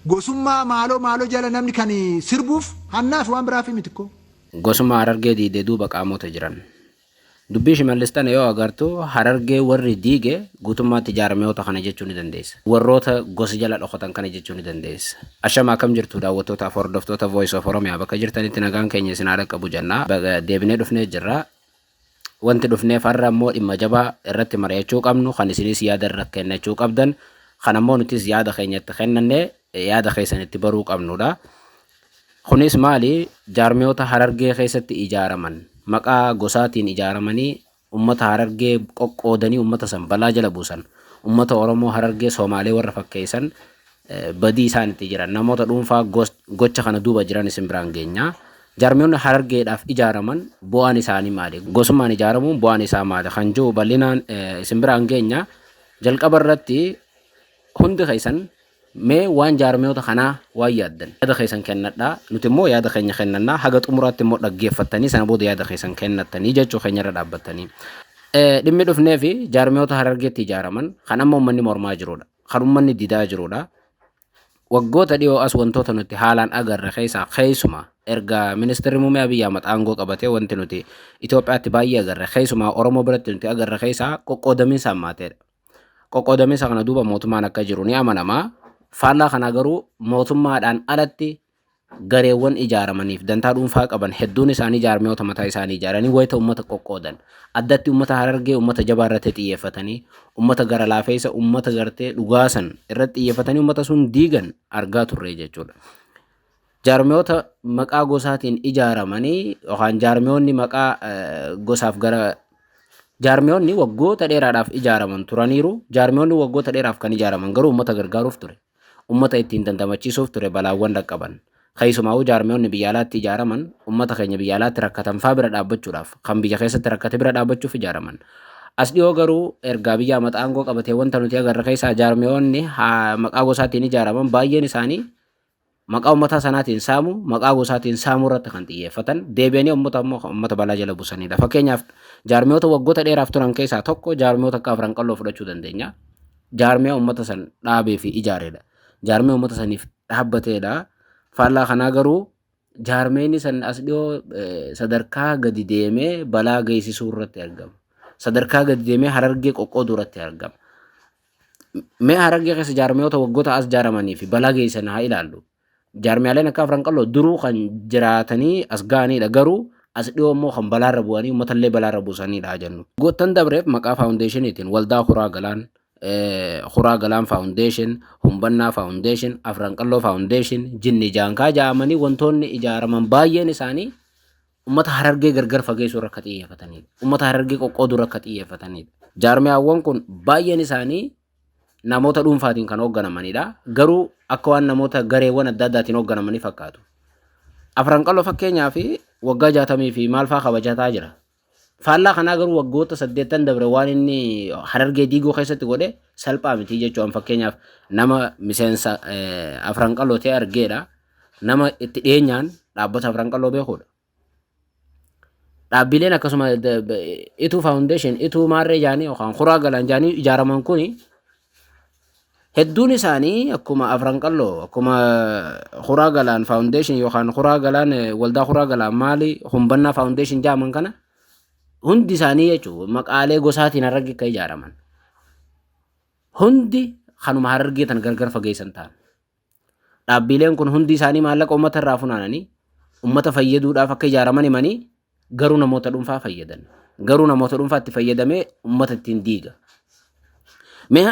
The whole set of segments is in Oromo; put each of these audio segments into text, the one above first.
Gosummaa maaloo maaloo jala namni kan sirbuuf hannaaf waan biraaf miti ko. Gosummaa Harargee diidee duuba qaamota jiran. Dubbii Shimallis tana yoo agartu Harargee warri diige guutummaatti jaarmiyoota kana jechuu ni dandeessa. Warroota gosa jala dhokotan kana jechuu ni dandeessa. Ashama, akkam jirtu daawwattootaaf hordoftoota Voice of Oromia? Bakka jirtanitti nagaan keenya isin haa dhaqqabu jenna. Baga deebinee dhufnee jirra. Wanti dhufneef har'a immoo dhimma jabaa irratti mari'achuu qabnu, kan isinis yaada irra kennachuu qabdan, kan ammoo nutis yaada keenya itti kennannee yaada keessan itti baruu qabnudha. Kunis maali? Jaarmiyoota Harargee keessatti ijaaraman, maqaa gosaatiin ijaaramanii uummata Harargee qoqqoodanii uummata san balaa jala buusan, uummata Oromoo Harargee Somaalee warra fakkeessan, badii isaan itti jiran, namoota dhuunfaa gocha kana duuba jiran isin biraan geenya. Jaarmiyoonni Harargeedhaaf ijaaraman bu'aan isaanii maali? Gosummaan ijaaramuun bu'aan isaa maali? Kan jiru bal'inaan isin biraan geenya. Jalqaba irratti hundi keessan mee waan jaarmiyoota kanaa waan yaaddan yaada keessan kennadhaa. Nuti immoo yaada keenya kennannaa, haga xumuraatti immoo dhaggeeffattanii sana booda yaada keessan kennattanii jechuu keenyarra dhaabbattanii. Dhimmi dhufnee fi jaarmiyoota Harargeetti ijaaraman kan amma uummanni mormaa jirudha. Kan uummanni didaa jirudha. Waggoota dhiyoo as wantoota nuti haalaan agarre keessaa, keessumaa erga Ministeerri Muummee Abiyyi Ahmad aangoo qabatee, wanti nuti Itoophiyaatti baay'ee agarre, keessumaa Oromoo biratti nuti agarre keessaa qoqqoodamiinsa hammaateedha. Qoqqoodamiinsa kana duuba mootummaan akka jiru ni amanama. Faallaa kanaa garuu mootummaadhaan alatti gareewwan ijaaramaniif dantaa dhuunfaa qaban hedduun isaanii jaarmiyoota mataa isaanii ijaaranii wayita uummata qoqqoodan, addatti uummata Harargee, uummata jabaa irratti xiyyeeffatanii, uummata gara laafeessa, uummata gartee dhugaasan irratti xiyyeeffatanii uummata sun diigan argaa turre jechuudha. Jaarmiyoota maqaa gosaatiin ijaaramanii yookaan jaarmiyoonni maqaa gosaaf gara jaarmiyoonni waggoota dheeraadhaaf ijaaraman turaniiru. Jaarmiyoonni waggoota dheeraaf kan ijaaraman garuu uummata gargaaruuf ture. Uummata ittiin dandamachiisuuf ture balaawwan dhaqqaban. Keessumaa'uu jaarmiyoonni biyya alaatti ijaaraman uummata keenya biyya alaatti rakkatan faa bira dhaabbachuudhaaf, kan biyya keessatti rakkate bira dhaabbachuuf ijaaraman. As dhiyoo garuu erga Abiyyi Ahmad aangoo qabatee wanta nuti agarre keessaa jaarmiyoonni maqaa gosaatiin ijaaraman baay'een isaanii maqaa uummataa sanaatiin saamu, maqaa gosaatiin saamuu irratti kan xiyyeeffatan, deebi'anii uummata immoo uummata balaa jala buusanidha. Fakkeenyaaf, jaarmiyoota waggoota dheeraaf turan keessaa tokko jaarmiyoota akka Afran Qalloo fudhachuu dandeenya. Jaarmiyaa uummata san dhaabee fi ijaaredha. Jaarmiyaa uummata saniif dhaabbateedha. Faallaa kanaa garuu jaarmeenni san as dhiyoo sadarkaa gadi deemee balaa geessisuu irratti argama. Sadarkaa gadi deemee Harargee qoqqooduu irratti argama. Mee Harargee keessa jaarmiyoota waggoota as ijaaramanii fi balaa geessisan haa ilaallu. Jaarmiyaaleen akka Afran Qalloo duruu kan jiraatanii as ga'anidha. Garuu as dhiyoo immoo kan balaarra bu'anii uummatallee balaarra buusanidha jennu. Waggoottan dabreef maqaa faawundeeshiniitiin Waldaa Kuraa Galaan, Kuraa Galaan Foundation, Humbannaa Foundation, Afran Qalloo Foundation, Jinni Jaankaa jedhamanii wantoonni ijaaraman baay'een isaanii uummata Harargee gargar fageessuu irra akka xiyyeeffatanidha. Uummata Harargee qoqqooduu irra akka xiyyeeffatanidha. Jaarmiyaawwan kun baay'een isaanii namoota dhuunfaatiin kan hoogganamanidha. Garuu akka waan namoota gareewwan adda addaatiin hoogganamanii fakkaatu. Afran Qalloo fakkeenyaaf waggaa 60 fi maal fa'aa kabajataa jira. Faallaa kanaa garuu waggoota 80 dabre waan inni Harargee diiguu keessatti godhe salphaa miti jechuudha. Fakkeenyaaf, nama miseensa Afran Qalloo ta'e argeedha. Nama itti dhiyeenyaan dhaabbata Afran Qalloo beekudha. Dhaabbileen akkasuma Ituu Foundation, Ituu Maarree jaanii yookaan Kuraa Galaan jaanii ijaaraman kuni hedduun isaanii akkuma Afran Qalloo, akkuma Kuraa Galaan Foundation yookaan Kuraa Galaan, Waldaa Kuraa Galaan maali, Humbannaa Foundation jedhaman kana hundi isaanii jechuun maqaalee gosaatiin Harargee akka ijaaraman. Hundi kanuma Harargee tan gargar fageessan ta'an. Dhaabbileen kun hundi isaanii maallaqa uummata irraa funaananii uummata fayyaduudhaaf akka ijaaraman himanii, garuu namoota dhuunfaa fayyadan. Garuu namoota dhuunfaatti fayyadamee uummata ittiin diiga. Mee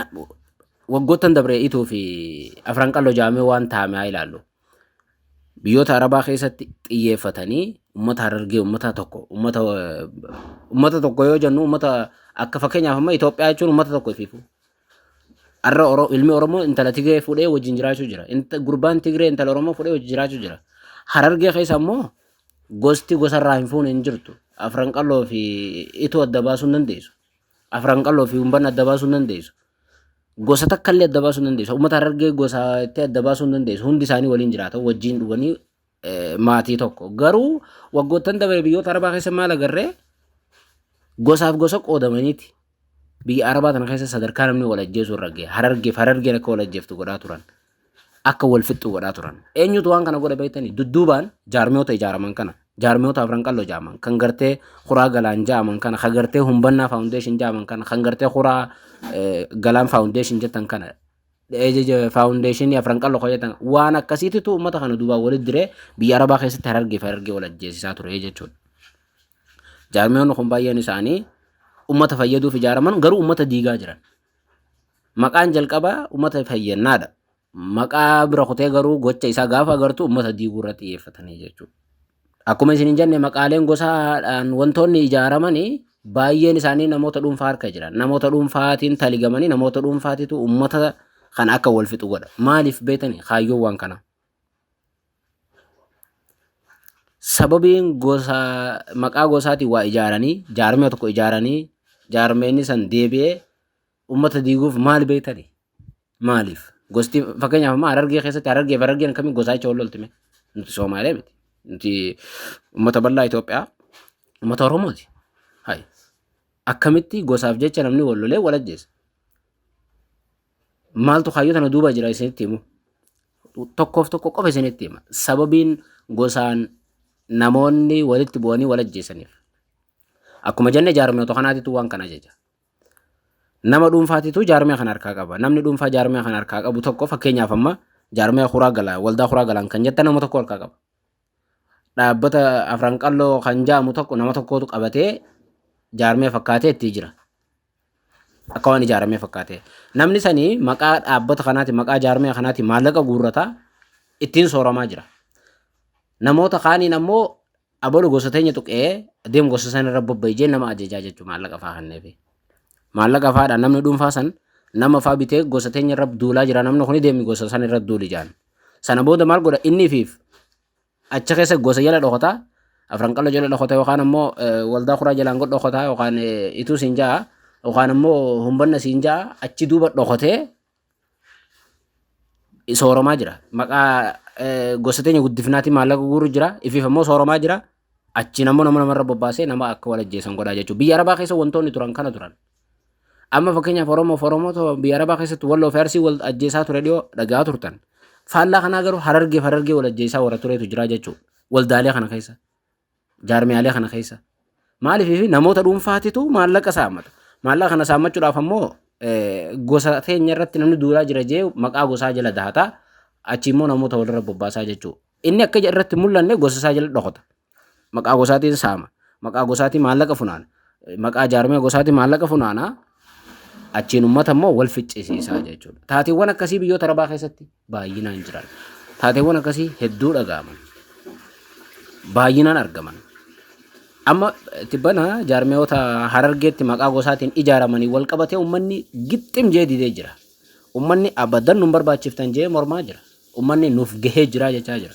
waggoottan dabre Ituu fi Afran Qalloo jaamee waan taa'ame haa ilaallu. Biyyoota Arabaa keessatti xiyyeeffatanii uummata Harargee, uummata tokko, uummata tokko yoo jennu, uummata akka fakkeenyaaf amma Itoophiyaa jechuun uummata tokko ifiifu. Har'a ilmi Oromoo intala Tigree fuudhee wajjin jiraachuu jira. Gurbaan Tigree intala Oromoo fuudhee wajjin jiraachuu jira. Harargee keessa immoo gosti gosarraa hin fuune hin jirtu. Afran Qalloo fi Ituu adda baasuu hin dandeessu. Afran Qalloo fi Humbanna adda baasuu hin dandeessu. Gosa takka illee adda baasuu hin dandeessu. Uummata Harargee gosa itti adda baasuu hin dandeessu. Hundi isaanii waliin jiraatan, wajjin dhuganii maatii tokko. Garuu waggoottan dabre biyyoota Arabaa keessa maal agarree? Gosaaf gosa qoodamaniiti. Biyya Arabaa tana keessa sadarkaa namni wal ajjeesuu irra gahe. Harargeef Harargeen akka wal ajjeeftu godhaa turan. Akka wal fixxu godhaa turan. Eenyutu waan kana godha beektanii? Dudduubaan jaarmiyoota ijaaraman kana. Jaarmiyoota Afran Qalloo jaaman kan gartee Kuraa Galaan jaaman kana, kan gartee Humbannaa Foundation jaaman kana, kan gartee Kuraa Galaan Foundation jettan kana, Foundation Afran Qalloo kan jettan, waan akkasiititu uummata kana duubaan walitti diree biyya Arabaa keessatti Harargee fi Harargee wal ajjeesisaa ture jechuudha. Jaarmiyoonni kun baay'een isaanii uummata fayyaduuf ijaaraman, garuu uummata diigaa jiran. Maqaan jalqabaa uummata fayyannaadha. Maqaa bira kutee garuu gocha isaa gaafa agartu uummata diiguu irratti xiyyeeffatanii jechuudha. Akkuma isin hin jenne, maqaaleen gosaadhaan wantoonni ijaaramanii baay'een isaanii namoota dhuunfaa harka jiran. Namoota dhuunfaatiin taligamanii namoota dhuunfaatitu uummata kana akka wal fixu godha. Maaliif beetanii kaayyoon waan kanaa? Sababiin gosa maqaa gosaatiin waa ijaaranii, jaarmee tokko ijaaranii, jaarmeenni san deebi'ee uummata diiguuf maal beektanii? Maaliif? Gosti fakkeenyaaf amma Harargee keessatti Harargee fi Harargeen akkamiin gosaa jecha wal loltime? Nuti Soomaalee miti. Nuti uummata bal'aa Itoophiyaa, uummata Oromooti. Hai. Akkamitti gosaaf jecha namni wal lolee wal ajjeesa? Maaltu kaayyoo tana duuba jira isinitti himu? Tokkoof tokko qofa isinitti hima. Sababiin gosaan namoonni walitti bu'anii wal ajjeesaniif. Akkuma jenne, jaarmiyoota kanaatitu waan kana ajaja. Nama dhuunfaatitu jaarmiyaa kana harkaa qaba. Namni dhuunfaa jaarmiyaa kana harkaa qabu tokko, fakkeenyaaf amma jaarmiyaa Kuraa Galaan, Waldaa Kuraa Galaan kan jettan, nama tokko harkaa qaba. Dhaabbata Afran Qalloo kan jaamu tokko nama tokkootu qabatee jaarmiyaa fakkaatee itti jira. Akka waan ijaaramee fakkaatee. Namni sanii maqaa dhaabbata kanaati, maqaa jaarmiyaa kanaati maallaqa guurrataa ittiin sooramaa jira. Namoota kaaniin ammoo abalu gosa teenya tuqee adeemu, gosa sana irra bobba'e jee nama ajajaa jechuudha maallaqa fa'aa kenneefi. Maallaqa fa'aadhaan namni dhuunfaa san nama fa'aa bitee gosa teenya irra duulaa jira, namni kun deemi gosa sana irra duuli jaan. Sana booda maal godha? Inni fiif achi keessa gosa jala dhokataa, Afran Qalloo jala dhokata yookaan ammoo Waldaa Kuraa jalaan godh dhokataa yookaan Ituu siin ja'a yookaan ammoo Humbanna siin ja'a, achi duuba dhokatee sooramaa jira. Maqaa gosa teenya guddifnaatiin maallaqa guuru jira. Ifiif ammoo sooramaa jira. Achiin ammoo nama namarra bobbaasee nama akka wal ajjeesan godhaa jechuudha. Biyya Arabaa keessa wantoonni turan kana turan. Amma fakkeenyaaf Oromoo fi Oromoo biyya Arabaa keessatti Walloo fi Arsii wal ajjeesaa ture dhiyoo dhagaa turtan. Faallaa kanaa garuu Harargee fi Harargee wal ajjeesaa warra turetu jira jechuudha. Waldaalee kana keessa. Jaarmiyaalee kana keessa. Maaliif? Fi namoota dhuunfaatitu maallaqa saammata. Maallaqa kana saammachuudhaaf ammoo gosa teenya irratti namni duulaa jira jee maqaa gosaa jala dahata. Achi immoo namoota walirra bobbaasaa jechuudha. Inni akka irratti mul'anne gosa isaa jala dhokata. Maqaa gosaatiin saama. Maqaa gosaatiin maallaqa funaana. Maqaa jaarmiyaa gosaatiin maallaqa funaana. Achiin uummata immoo wal ficcisiisaa jechuudha. Taateewwan akkasii biyyoota Arabaa keessatti baay'inaan jiran. Taateewwan akkasii hedduu dhaga'aman. Baay'inaan argaman. Amma tibbana jaarmiyoota Harargeetti maqaa gosaatiin ijaaramanii wal qabatee uummanni gixxim jee didee jira. Uummanni abadan nun barbaachiftan jee mormaa jira. Uummanni nuuf gahee jira jechaa jira.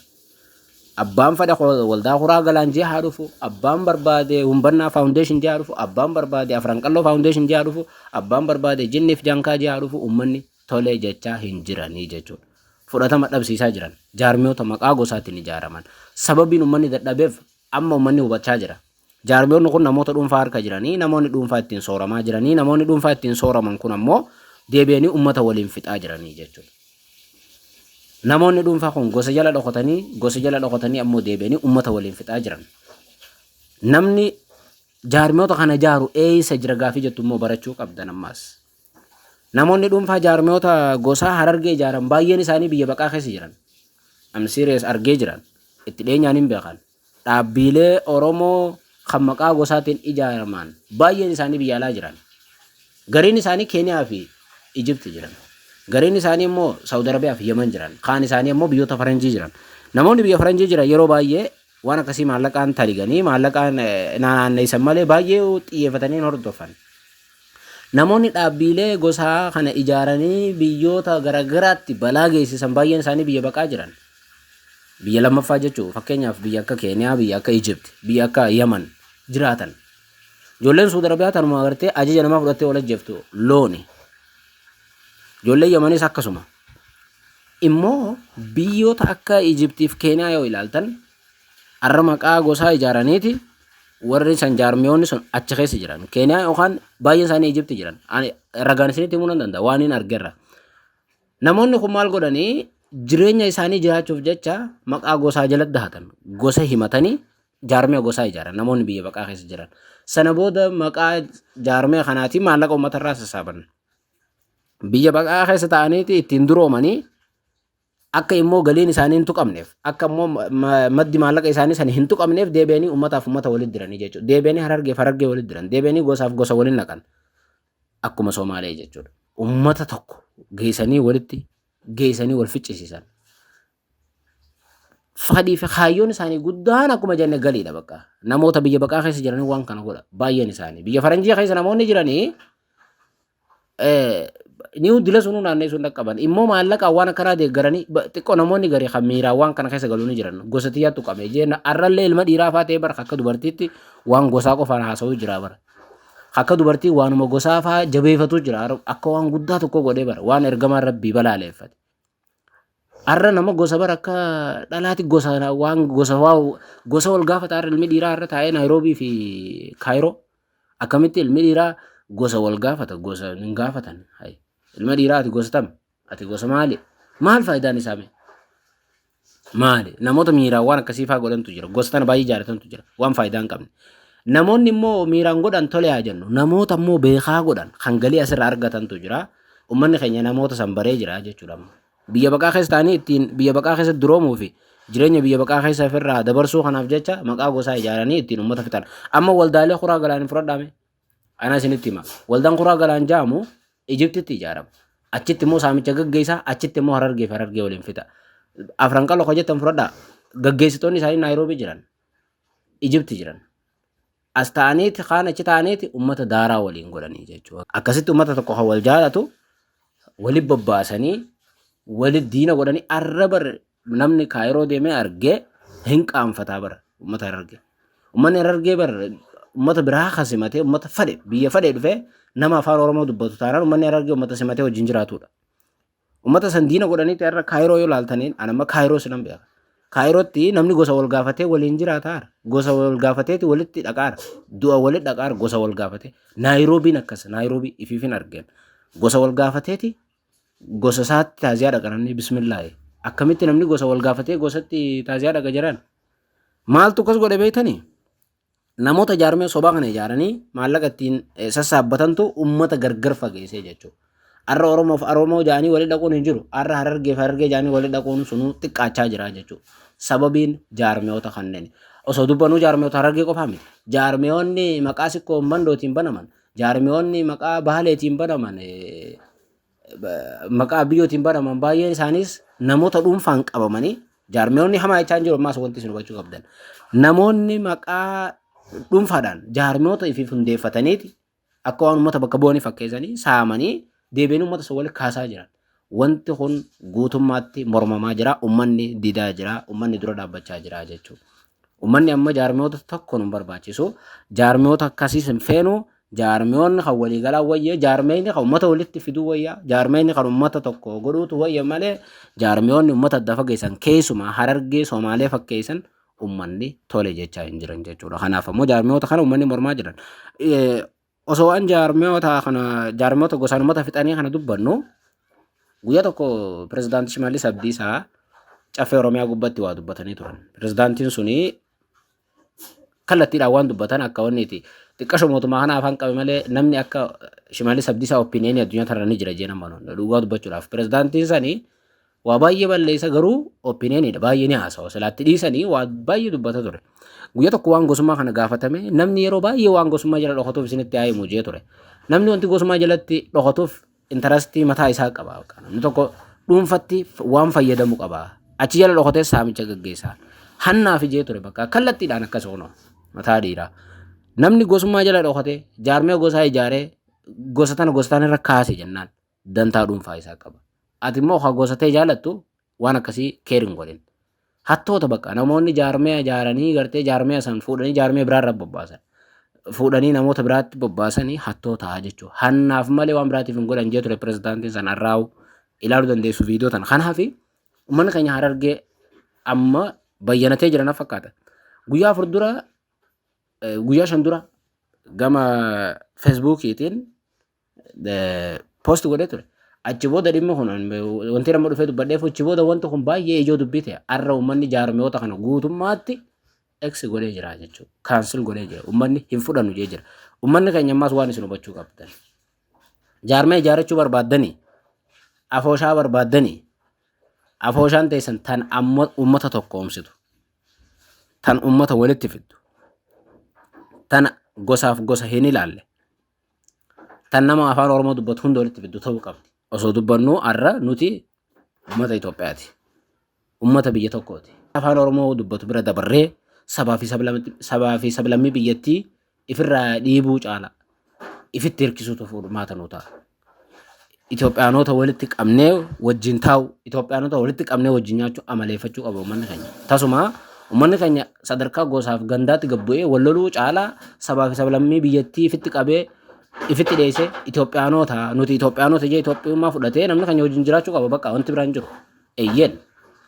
Abbaan fedhe Waldaa Kuraa Galaan jee haa dhufu, abbaan barbaade Humbannaa Foundation jee haa dhufu, abbaan barbaade Afran Qalloo Foundation jee haa dhufu, abbaan barbaade Jinniif Jaankaa jee haa dhufu, uummanni tolee jechaa hin jiranii jechuudha. Fudhatama dhabsiisaa jiran jaarmiyoota maqaa gosaatiin ijaaraman. Sababiin uummanni dadhabeef amma uummanni hubachaa jira. Jaarmiyoonni kun namoota dhuunfaa harka jiranii, namoonni dhuunfaa ittiin sooramaa jiranii, namoonni dhuunfaa ittiin sooraman kun ammoo deebi'anii uummata waliin fixaa jiranii jechuudha. Namoonni dhuunfaa kun gosa jala dhokatanii, gosa jala dhokatanii ammoo deebi'anii uummata waliin fixaa jiran. Namni jaarmiyoota kana ijaaru eessa jira gaafii jettu immoo barachuu qabdan ammaas. Namoonni dhuunfaa jaarmiyoota gosaa Harargee ijaaran baay'een isaanii biyya baqaa keessa jiran. I'm serious, argee jiran. Itti dhiyeenyaan hin beekan. Dhaabbiilee Oromoo kan maqaa gosaatiin ijaaraman baay'een isaanii biyya alaa jiran. Gariin isaanii Keeniyaa fi Ijipti jiran. Gariin isaanii immoo Saawud Arabiyaa fi Yemen jiran. Kaan isaanii immoo biyyoota faranjii jiran. Namoonni biyya faranjii jiran yeroo baay'ee waan akkasii maallaqaan taliganii maallaqaan naanneessan malee baay'ee xiyyeeffatanii hin hordofan. Namoonni dhaabbiilee gosaa kana ijaaranii biyyoota garaagaraatti balaa geessisan baay'een isaanii biyya baqaa jiran. Biyya lammaffaa jechuun fakkeenyaaf biyya akka Keeniyaa, biyya akka Ijipt, biyya akka Yaman jiraatan. Ijoolleen Suudi Arabiyaa tanuma agartee ajaja namaa fudhattee wal ajjeeftu looni. Ijoolleen Yamanis akkasuma. Immoo biyyoota akka Ijiptiif Keeniyaa yoo ilaaltan, har'a maqaa gosaa ijaaraniiti warri san jaarmiyoonni sun achi keessa jiran. Keeniyaa yookaan baay'een isaanii Ijipti jiran. Ani ragaan isinitti himuu nan danda'a waan hin argerra. Namoonni kun maal godhanii? Jireenya isaanii jiraachuuf jecha maqaa gosaa jalatti dahatan. Gosa himatanii jaarmee gosaa ijaaran namoonni biyya baqaa keessa jiran. Sana booda maqaa jaarmee kanaatiin maallaqa uummatarraa sassaaban. Biyya baqaa keessa ta'aniiti ittiin duroomanii, akka immoo galiin isaanii hin tuqamneef, akka immoo maddi maallaqa isaanii sana hin tuqamneef, deebi'anii uummataaf uummata walitti diranii jechuudha. Deebi'anii Harargeef Harargee walitti diran. Deebi'anii gosaaf gosa waliin naqan. Akkuma Somaalee jechuudha. Uummata tokko geessanii walitti geessanii wal ficcisiisan. Fadhii fi kaayyoon isaanii guddaan akkuma jenne galiidha bakka. Namoota biyya baqaa keessa jiranii waan kana godha. Baay'een isaanii. Biyya faranjii keessa namoonni jiranii ni dila sunuu naannee sun dhaqqaban. Immoo maallaqaan waan akkanaa deeggaranii xiqqoo namoonni garii kan miiraan waan kana keessa galuu ni jiran. Gosa xiyyaatu qabee jeen arrallee ilma dhiiraa fa'aa ta'ee bara akka dubartiitti waan gosaa qofaan haasa'uu jira bara. Akka dubartii waanuma gosaa fa'aa jabeeffatu jira, akka waan guddaa tokko godhee bara waan ergamaan rabbii balaaleeffate. Har'a nama gosa bara akka dhalaati gosa waan gosa waa gosa wal gaafata. Har'a ilmi dhiiraa har'a taa'ee Naayiroobii fi Kaayiroo akkamitti ilmi dhiiraa gosa wal gaafata? Gosa hin gaafatan. Ilma dhiiraa, ati gosa tam, ati gosa maali? Maal faayidaan isaa mee? Maali? Namoota miiraan waan akkasii fa'aa godhantu jira. Gosa tana baay'ee jaalatantu jira, waan faayidaa hin qabne. Namoonni immoo miiraan godhan tole haa jennu. Namoota immoo beekaa godhan kan galii asirraa argatantu jira. Uummanni keenya namoota san baree jira jechuudha. Biyya baqaa keessa ta'anii ittiin biyya baqaa keessa duroomuu fi jireenya biyya baqaa keessa ofirraa dabarsuu kanaaf jecha maqaa gosaa ijaaranii ittiin uummata fixan. Amma waldaalee kuraa galaanii fudhadhaame. Ana isinitti hima. Waldaan kuraa galaan jaamu Ijiptitti ijaarama. Achitti immoo saamicha gaggeessaa, achitti immoo Harargee fi Harargee waliin fixa. Afran Qal'oo jettan fudhadhaa. Gaggeessitoonni isaanii Naayiroobii jiran. Ijipti jiran. As ta'aniiti kaan achi ta'aniiti uummata daaraa waliin godhanii jechuudha. Akkasitti uummata tokko kan wal jaalatu wali bobbaasanii, wali diina godhanii. Arra bar namni Kaayiroo deemee argee hin qaanfataa bara uummata Harargee. Uummanni Harargee bar uummata biraa kan simatee, uummata fadhe biyya fadhe dhufee nama afaan Oromoo dubbatu taanaan, uummanni Harargee uummata simatee wajjin jiraatudha. Uummata san diina godhaniiti har'a Kaayiroo yoo laaltaniin, ani amma Kaayiroo sinan beeka. Kaayirootti namni gosa wal gaafatee waliin jiraataara. Gosa wal gaafateeti walitti dhaqaara. Du'a walitti dhaqaara gosa wal gaafatee. Naayiroobiin akkas, Naayiroobii ifiifin argeen. Gosa wal gaafateeti gosa isaatti taaziyaa dhaqa namni, bismillaahi. Akkamitti namni gosa wal gaafatee gosatti taaziyaa dhaqa jiran? Maaltu akkas godhe beektanii? Namoota jaarmee sobaa kana ijaaranii maallaqa ittiin sassaabbatantu uummata gargar fageessee jechuudha. Har'a Oromoof Oromoo jaanii walii dhaquun hin jiru. Har'a Harargeef Harargee jaanii walii dhaquun sunuu xiqqaachaa jira jechuudha. Sababiin jaarmeewota kanneen. Osoo dubbanuu jaarmeewota Harargee qofaa miti. Jaarmeewonni maqaa Sikkoo Mandootiin banaman, jaarmeewonni maqaa Baaleetiin banaman, maqaa biyyootiin banaman baay'een isaaniis namoota dhuunfaan qabamanii, jaarmiyoonni hamaa jechaa hin jiru. Ammaas wanti isin hubachuu qabdan, namoonni maqaa dhuunfaadhaan jaarmiyoota ifiif hundeeffataniiti akka waan uummata bakka bu'anii fakkeessanii saamanii deebi'anii uummata sun walitti kaasaa jiran. Wanti kun guutummaatti mormamaa jira. Uummanni didaa jira. Uummanni dura dhaabbachaa jira jechuudha. Uummanni amma jaarmiyoota tokko nu barbaachisu. Jaarmiyoota akkasiis hin feenu. Jaarmiyoonni kan waliigalaa wayya. Jaarmiyni kan uummata walitti fiduu wayya. Jaarmiyni kan uummata tokko godhuutu wayya malee, jaarmiyoonni uummata adda fageessan, keessumaa Harargee Somaalee fakkeessan, uummanni tole jechaa hin jiran jechuudha. Kanaaf ammoo jaarmiyoota kana uummanni mormaa jiran. Osoo waan jaarmiyoota kana, jaarmiyoota gosaan uummata fixanii kana dubbannu, guyyaa tokko pirezidaantii Shimallis Abdiisaa Caffee Oromiyaa gubbatti waa dubbatanii turan. Pirezidaantiin suni kallattiidhaan waan dubbatan akka wanni itti xiqqasho mootummaa kana afaan qabe malee, namni akka Shimallis Abdiisaa opinion addunyaa tanarra ni jira jee nama dhugaa dubbachuudhaaf. Pirezidaantiin sanii waa baay'ee balleessa, garuu opinioniidha baay'ee ni haasawa, silaatti dhiisanii waa baay'ee dubbata ture. Guyyaa tokko waan gosummaa kana gaafatame, namni yeroo baay'ee waan gosummaa jala dhokatuuf isinitti haa himu jee ture. Namni wanti gosummaa jalatti dhokatuuf interestii mataa isaa qaba. Namni tokko dhuunfatti waan fayyadamu qaba. Achi jala dhokatee saamicha gaggeessa. Hannaaf ijee ture bakka kallattiidhaan akkas kunoo mataa dhiiraa. Namni gosummaa jala dhokatee jaarmee gosaa ijaaree gosa tana gosa tana irra kaase jennaan dantaa dhuunfaa isaa qaba. Ati immoo haa gosa ta'e jaalattu, waan akkasii care hin godhin. Hattoota bakka namoonni jaarmee ijaaranii gartee jaarmee san fuudhanii jaarmee biraarra bobbaasan. Fuudhanii namoota biraatti bobbaasanii hattoota jechuudha. Hannaaf malee waan biraatiif hin godhan jee ture pirezidaantiin san har'aa'u, ilaaluu dandeessu viidiyoo tana. Kanaaf uummanni keenya Harargee amma bayyanatee jira na fakkaata. Guyyaa 4 dura, guyyaa 5 dura gama Feesbuukiitiin post godhee ture. Achi booda dhimmi kun wanti nama dhufee dubbadheef achi booda wanti kun baay'ee ijoo dubbii ta'e. Har'a uummanni jaarmiyoota kana guutummaatti X godhee jira jechuudha. Cancel godhee jira. Uummanni hin fudhannu jee jira. Uummanni keenya ammaas waan isin hubachuu qabdan. Jaarmee ijaarrachuu barbaaddanii, afooshaa barbaaddanii, afooshaan teessan tan amma uummata tokkoomsitu, tan uummata walitti fiddu, tan gosaaf gosa hin ilaalle, tan nama afaan Oromoo dubbatu hunda walitti fiddu ta'uu qabdi. Osoo dubbannuu har'a nuti uummata Itoophiyaati. Uummata biyya tokkooti. Afaan Oromoo dubbatu bira dabarree sabaa fi sablammii biyyattii ifirraa dhiibuu caala. Ifitti hirkisuutu furmaata nuu ta'a. Itoophiyaanota walitti qabnee wajjin taa'u, Itoophiyaanota walitti qabnee wajjin nyaachuu amaleeffachuu qaba uummanni keenya. Tasuma uummanni keenya sadarkaa gosaaf gandaatti gad bu'ee wal loluu caalaa sabaa fi sablammii biyyattii ifitti qabee ifitti dhiyeessee Itoophiyaanota nuti Itoophiyaanota jee Itoophiyummaa fudhatee namni keenya wajjin jiraachuu qaba, bakka wanti biraan jiru. Eeyyeen,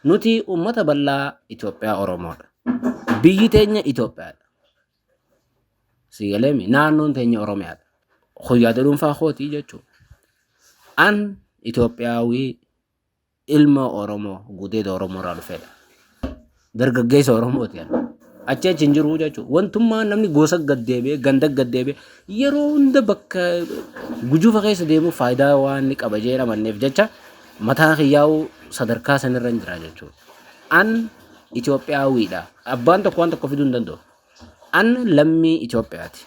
nuti uummata bal'aa Itoophiyaa Oromoodha. Biyyi teenya Itoophiyaadha. Sigaleemi naannoon teenya Oromiyaadha. Yaada dhuunfaa kootii jechuudha. An Itoophiyaawii ilma Oromoo gudeeda Oromoo irraa dhufedha. Dargaggeessa Oromooti ani. Achi achi hin jiru jechuudha. Wantummaa namni gosa gad deebi'ee, ganda gad deebi'ee yeroo hunda bakka gujufa keessa deemu faayidaa waan inni qaba jee amanneef jecha mataa kiyyaa'uu sadarkaa sanirra hin jira jechuudha. An Itoophiyaawiidha. Abbaan tokko waan tokko fiduu hin danda'u. An lammii Itoophiyaati.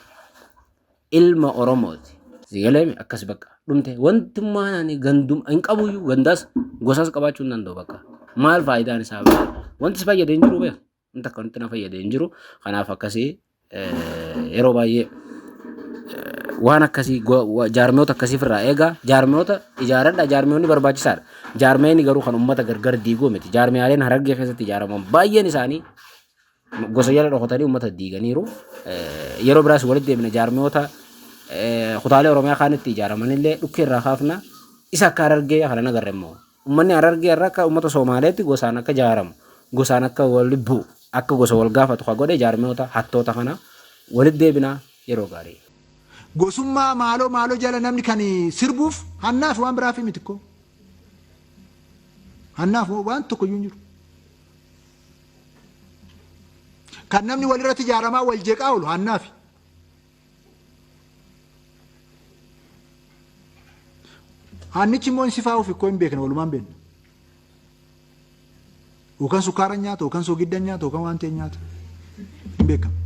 Ilma Oromooti. Sigaleemi akkas bakka dhumte wantummaan ani gandum hin qabuyyuu, gandaas gosaas qabaachuu hin danda'u bakka. Maal faayidaan isaa? Wanti si fayyade hin jiru beeku. Wanti akka wanti na fayyade hin jiru. Kanaaf akkasii yeroo baay'ee waan akkasii jaarmiyoota akkasii irraa eegaa, jaarmiyoota ijaaradha, jaarmiyoonni barbaachisaadha. Jaarmiyaan garuu kan uummata gargar diiguu miti. Jaarmiyaaleen Harargee keessatti ijaaraman baay'een isaanii gosa jala dhokatanii uummata diiganiiru. Yeroo biraas walitti deebina, jaarmiyoota kutaalee Oromiyaa kaanitti ijaaramanillee dhukkee irraa kaafna. Isa akka Harargee kana nagarre immoo uummanni Harargee irra akka uummata Somaaleetti gosaan akka ijaaramu, gosaan akka wal bu'u, akka gosa wal gaafatu ka godhe jaarmiyoota hattoota kana. Walitti deebina, yeroo gaarii. Gosummaa maaloo maaloo jala namni kan sirbuuf hannaaf waan biraaf miti ko. Hannaaf waan tokko iyyuu hin jiru. Kan namni walirratti ijaaramaa wal jeeqaa oolu hannaafi. Hannichi immoo hin sifaa'uuf ikkoo hin beekne, walumaan beekna. Yookaan sukkaara nyaata, yookaan soogidda nyaata, yookaan waan ta'e nyaata. Hin beekamu.